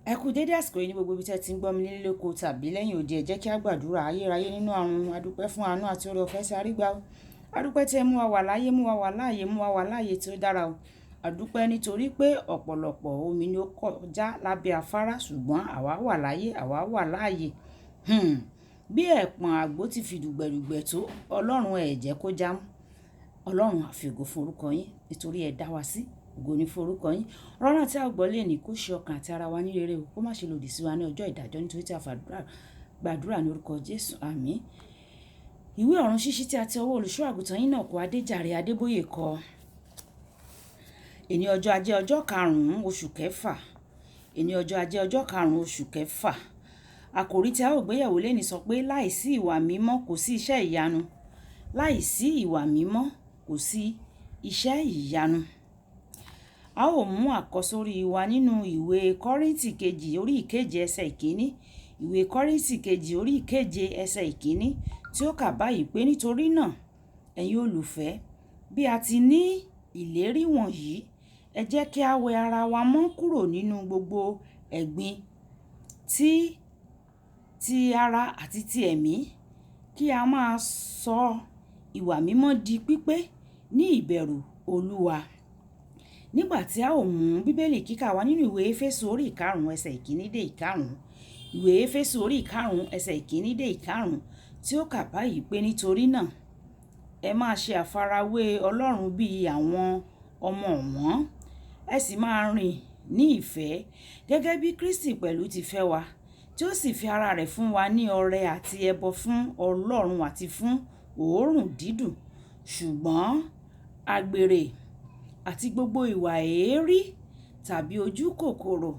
Ẹ kú dédé àsìkò yìí ní gbogbo ibi tí ẹ ti ń gbọ́ mi nílé lóko tàbí lẹ́yìn odi. Ẹ jẹ́ kí a gbàdúrà. Ayérayé nínú àrùn, a dúpẹ́ fún àánú àti oore ọ̀fẹ́ tí a rí gbà o. A dúpẹ́ tí ẹ mú wa wà láyé, mú wa wà láàyè, mú wa wà láàyè tí ó dára o. A dúpẹ́ nítorí pé ọ̀pọ̀lọpọ̀ omi ni ó kọjá lábẹ́ afárá, ṣùgbọ́n àwa wà láyé, àwa wà láàyè. Bí ẹ̀pọ̀n àgbo ti fi dùgbẹ̀dùgbẹ̀ tó, Ọlọ́run ẹ jẹ́ kó já mú. Ọlọ́run, a fi ògo fún orúkọ yín nítorí ẹ dá wa sí. Ògo ni fún orúkọ yín. Ọ̀rọ̀ náà tí a gbọ́ lónìí kó ṣe ọkàn àti ara wa ní rere o. Kó má ṣe lòdì sí wa ní ọjọ́ ìdájọ́ nítorí tí a fàdúrà gbàdúrà ní orúkọ Jésù. Àmín. Ìwé ọ̀run ṣíṣí tí a ti ọwọ́ olùṣọ́ àgùntàn yín náà kọ Adéjàre Adébóyè kọ. Èní ọjọ́ ajé ọjọ́ karùn-ún oṣù kẹfà. Èní ọjọ́ ajé ọjọ́ karùn-ún oṣù kẹfà. Àkòrí tí a ó gbéyẹ̀wò lónìí sọ pé láìsí ìwà mímọ́ kò sí iṣẹ́ ìyanu. Láìsí ìwà mímọ́ kò sí iṣẹ́ ìyanu. A ó mú àkọ́sórí wa nínú ìwé Kọ́ríńtì kejì orí ìkeje ẹsẹ̀ ìkíní. Ìwé Kọ́ríńtì kejì orí ìkeje ẹsẹ̀ ìkíní tí ó kà báyìí pé nítorí náà, ẹ̀yin olùfẹ́, bí a ti ní ìlérí wọ̀nyí, ẹ jẹ́ kí a wẹ ara wa mọ́ kúrò nínú gbogbo ẹ̀gbin tí ti ara àti ti ẹ̀mí, kí a máa sọ ìwà mímọ́ di pípé ní ìbẹ̀rù Olúwa. Nígbà tí a ó mú Bíbélì kíkà wá nínú ìwé Éfésù orí ìkarùn-ún ẹsẹ̀ ìkíní dé ìkarùn-ún. Ìwé Éfésù orí ìkarùn-ún ẹsẹ̀ ìkíní dé ìkarùn-ún tí ó kà báyìí pé nítorí náà, ẹ máa ṣe àfarawé Ọlọ́run bí àwọn ọmọ ọ̀wọ́n, ẹ sì máa rìn ní ìfẹ́ gẹ́gẹ́ bí Kristi pẹ̀lú ti fẹ́ wa, tí ó sì fi ara rẹ̀ fún wa ní ọrẹ àti ẹbọ fún Ọlọ́run àti fún òórùn dídùn. Ṣùgbọ́n àgbèrè àti gbogbo ìwà èérí tàbí ojúkòkòrò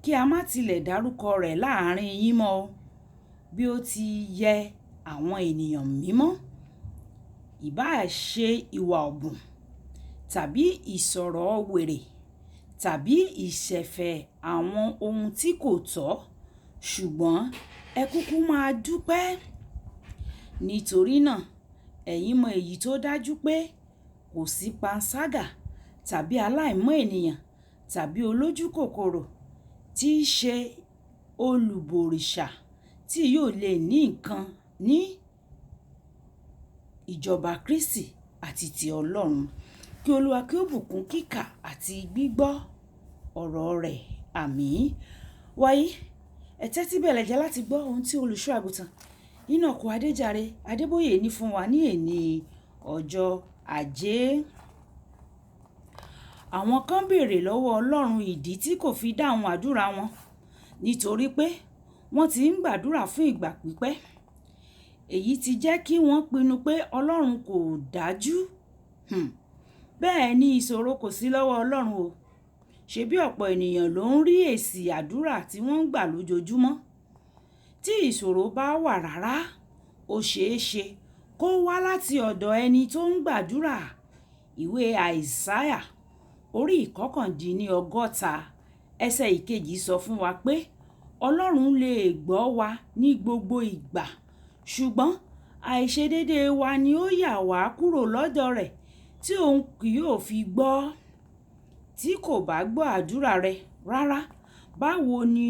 kí a má tilẹ̀ dárúkọ rẹ̀ láàrin yín mọ́ o, bí ó ti yẹ àwọn ènìyàn mímọ́. Ìbá ṣe ìwà ọ̀bùn tàbí ìsọ̀rọ̀ wèrè tàbí ìṣẹ̀fẹ̀ àwọn ohun tí kò tọ́, ṣùgbọ́n ẹ kúkú máa dúpẹ́. Nítorí náà, ẹ̀yin mọ èyí tó dájú pé kò sí panṣágà tàbí aláìmọ́ ènìyàn tàbí olójúkòkòrò tí í ṣe olùbọ̀rìṣà tí yóò lè ní nǹkan ní ìjọba Kristi àti ti Ọlọ́run. Kí Olúwa kí ó bùkún kíkà àti gbígbọ́ ọ̀rọ̀ rẹ̀. Àmín. Wàyí, ẹ tẹ́tí bẹ̀lẹ̀ jẹ́ láti gbọ́ ohun tí olùṣọ́ àgùntàn Enoch Adéjàre Adébóyè ní fún wa ní èní ọjọ́ ajé. Àwọn kan béèrè lọ́wọ́ Ọlọ́run ìdí tí kò fi dáhùn àdúrà wọn nítorí pé wọ́n ti ń gbàdúrà fún ìgbà pípẹ́. Èyí ti jẹ́ kí wọ́n pinnu pé Ọlọ́run kò dájú. Bẹ́ẹ̀ ni ìṣòro kò sí lọ́wọ́ Ọlọ́run o. Ṣebí ọ̀pọ̀ ènìyàn ló ń rí èsì àdúrà tí wọ́n ń gbà lójoojúmọ́. Tí ìṣòro bá wà rárá, ó ṣe é ṣe kó wá láti ọ̀dọ̀ ẹni tó ń gbàdúrà. Ìwé Àìsáyà orí ìkọkàndínní ọgọ́ta ẹsẹ̀ ìkejì sọ fún wa pé Ọlọ́run lè gbọ́ wa ní gbogbo ìgbà, ṣùgbọ́n àìṣedédé wa ni ó yà wá kúrò lọ́dọ̀ rẹ̀ tí òun kì yóò fi gbọ́. Tí kò bá gbọ́ àdúrà rẹ rárá, báwo ni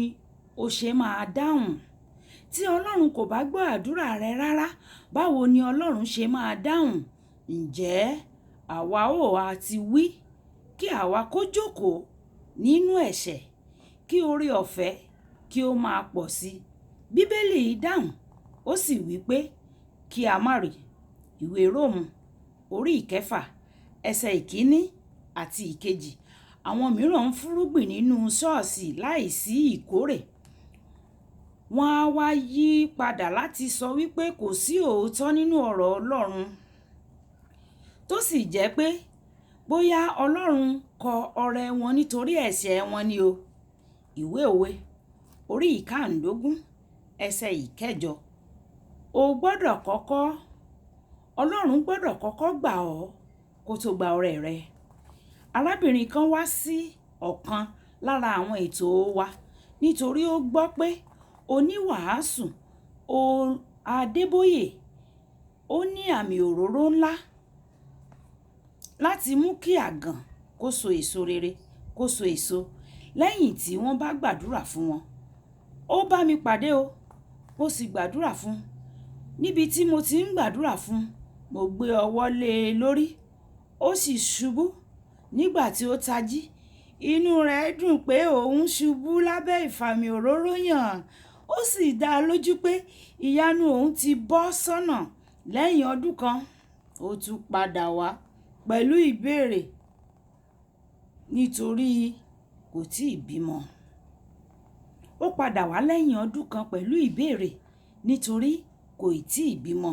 ó ṣe máa dáhùn? Tí Ọlọ́run kò bá gbọ́ àdúrà rẹ rárá, báwo ni Ọlọ́run ṣe máa dáhùn? Ǹjẹ́ àwa ó ha ti wí kí àwa kó jókòó nínú ẹ̀ṣẹ̀ kí oore ọ̀fẹ́ kí ó máa pọ̀ sí i? Bíbélì dáhùn, ó sì wí pé kí a má rí. Ìwé Róòmù orí ìkẹfà ẹsẹ̀ ìkíní àti ìkejì. Àwọn mìíràn ń fúnrúgbìn nínú ṣọ́ọ̀ṣì láìsí ìkórè. Wọ́n á wá yí padà láti sọ wípé kò sí òótọ́ nínú ọ̀rọ̀ Ọlọ́run, tó sì jẹ́ pé bóyá Ọlọ́run kọ ọrẹ wọn nítorí ẹ̀ṣẹ̀ wọn ni o. Ìwé òwe orí ìkáǹdógún ẹsẹ̀ ìkẹjọ. O gbọ́dọ̀ kọ́kọ́, Ọlọ́run gbọ́dọ̀ kọ́kọ́ gbà ọ́ kó tó gba ọrẹ rẹ. Arábìnrin kan wá sí ọ̀kan lára àwọn ètò wa nítorí ó gbọ́ pé oníwàásù Adébóyè ó ní àmì òróró ńlá láti mú kí àgàn kó so èso rere, kó so èso. lẹ́yìn tí wọ́n bá gbàdúrà fún wọn. Ó bá mi pàdé o, mo sì gbàdúrà fún un. Níbi tí mo ti ń gbàdúrà fún un, mo gbé ọwọ́ lé e lórí, ó sì ṣubú. Nígbà tí ó tají, inú rẹ̀ dùn pé òun ṣubú lábẹ́ ìfàmì òróró yàn. Ó sì dá a lójú pé ìyanu òun ti bọ́ sọ́nà. Lẹ́yìn ọdún kan, ó tún padà wá pẹ̀lú ìbéèrè nítorí kò tíì bímọ. Ó padà wá lẹ́yìn ọdún kan pẹ̀lú ìbéèrè nítorí kò tíì bímọ.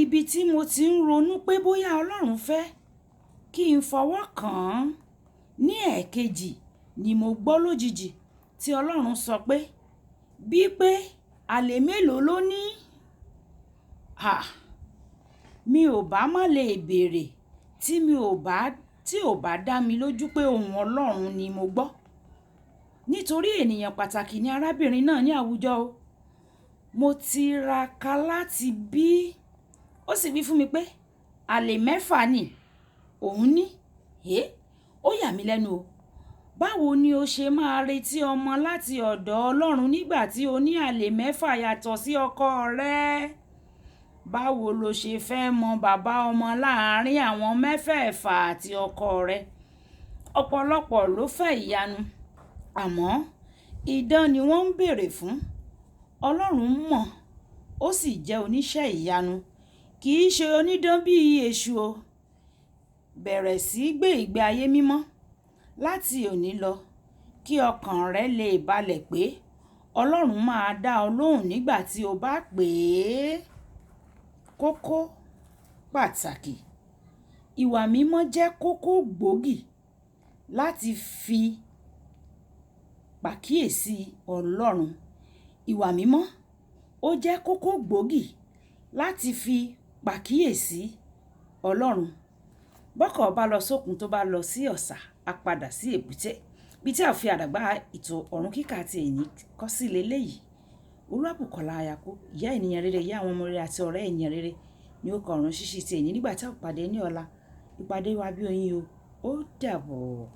Ibi tí mo ti ń ronú pé bóyá Ọlọ́run fẹ́ kí n fọwọ́ kàn án ní ẹ̀ẹ̀kejì ni mo gbọ́ lójijì tí Ọlọ́run sọ pé, "Bí pé àlè mélòó ló ní?" À, mi ò bá má lè béèrè tí mi ò bá, tí ò bá dá mi lójú pé ohùn Ọlọ́run ni mo gbọ́. Nítorí ènìyàn pàtàkì ni arábìnrin náà ní àwùjọ o. Mo tiraka láti bí. Ó sì wí fún mi pé àlè mẹ́fà ni òun ní. Hé! Ó yà mí lẹ́nu o. Báwo ni o ṣe máa retí ọmọ láti ọ̀dọ̀ Ọlọ́run nígbà tí o ní àlè mẹ́fà yàtọ̀ sí ọkọ rẹ? Báwo lo ṣe fẹ́ mọ bàbá ọmọ láàárín àwọn mẹ́fẹ̀ẹ̀fà àti ọkọ rẹ? Ọ̀pọ̀lọpọ̀ ló fẹ́ ìyanu, àmọ́ idán ni wọ́n ń bèèrè fún. Ọlọ́run mọ̀, ó sì jẹ́ oníṣẹ́ ìyanu, kì í ṣe onídán bí èṣù o. Bẹ̀rẹ̀ sí í gbé ìgbé ayé mímọ́ láti òní lọ kí ọkàn rẹ lè balẹ̀ pé Ọlọ́run máa dá ọ lóhùn nígbà tí o bá pè é. Kókó pàtàkì. Ìwà mímọ́ jẹ́ kókó gbòógì láti fi pàkíyèsí Ọlọ́run. Ìwà mímọ́ ó jẹ́ kókó gbòógì láti fi pàkíyèsí Ọlọ́run. Bọ́kọ̀ bá lọ sókun tó bá lọ sí ọ̀sà, á padà sí èbúté. Bí tí a fi àdàgbà ètò ọ̀run kíkà àti èyí kọ́ sí lé léyìí. Olúwàbùkọ́lá Ayako, ìyá ènìyàn rere, ìyá àwọn ọmọ rere àti ọ̀rẹ́ ènìyàn rere ni ó kọ ọ̀run ṣíṣí ti èyí nígbà tí a ó pàdé ní ọ̀la. Ìpàdé wa bí oyin o. Ó dàbọ̀.